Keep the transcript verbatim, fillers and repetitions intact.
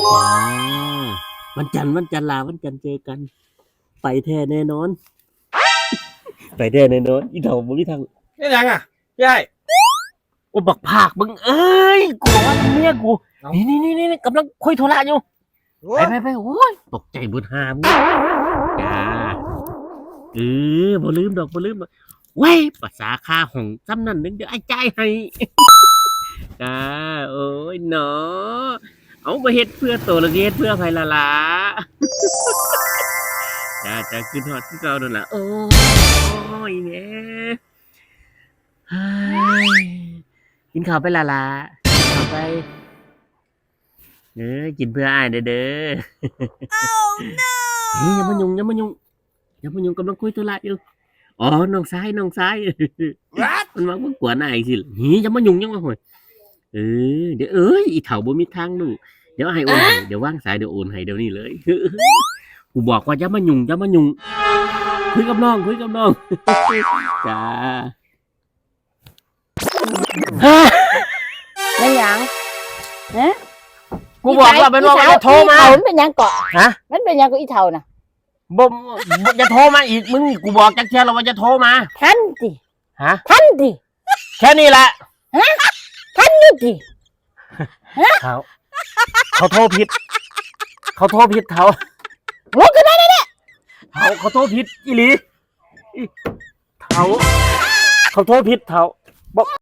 จ้า วันจันทร์ วันจันทร์ลา วันจันทร์เจอกัน ไปแท้แน่นอน ไปแท้แน่นอน อีเฒ่าบ่มีทาง เฮ็ดหยังอะ ยาย โอ้ บักภาคมึงเอ้ย กูว่าเมียกู เอ้า นี่ๆๆๆ กำลังคุยธุระอยู่ โอ้ ไป ย ไป ไป โอ้ย ตกใจเบิดห่ามึง จ้า เออ บ่ลืมดอก บ่ลืมดอก เว้ย ภาษาค่าห้องส่ำนั้นนึง เดี๋ยวอ้ายจ่ายให้ จ้า โอ้ยเนาะ เอา บ่เฮ็ดเพื่อโต แล้วสิเฮ็ดเพื่อไผล่ะล่ะ จ้า จ้า คิดฮอดคือเก่านั่นล่ะ โอ้ยแม่ เฮ้ย กินข้าวไปล่ะล่ะ กินข้าวไป เอ้ย กินเพื่ออ้ายเด้อเด้อ Oh no เฮ้ย อย่ามายุ่ง อย่ามายุ่ง อย่ามายุ่ง กำลังคุยธุระอยู่ อ๋อ น้องชาย น้องชาย What? มันว่ามึงกวนอ้ายสิ เฮ้ย อย่ามายุ่ง ยังว่าห่วย เออ เดี๋ยว เอ้ย อีเฒ่าบ่มีทางรู้ เดี๋ยวให้โอนให้ เดี๋ยววางสาย เดี๋ยวโอนให้ เดี๋ยวนี้เลย กูบอกว่าอย่ามายุ่ง อย่ามายุ่ง คุยกับน้อง คุยกับน้อง จ้า แม่นหยัง ฮะ กูบอกแล้ว อีสาย แม่นว่า อีสาย อย่าโทรมา อีเฒ่ามันเป็นหยังเกาะ ฮะ มันเป็นหยังกับอีเฒ่าน่ะ บ่ บ่ อย่าโทรมาอีก มึง กูบอกจักเทื่อแล้วว่าอย่าโทรมา ทันติ ฮะ ทันติ แค่นี้แหละ ฮะ ทันอยู่ติ ฮะ เขา เขาโทรผิด เขาโทรผิด เฒ่า ลุกขึ้นมาเดี๋ยวนี้ เฒ่า เขาโทรผิดอีหลี อี เฒ่า เขาโทรผิด เฒ่า บ่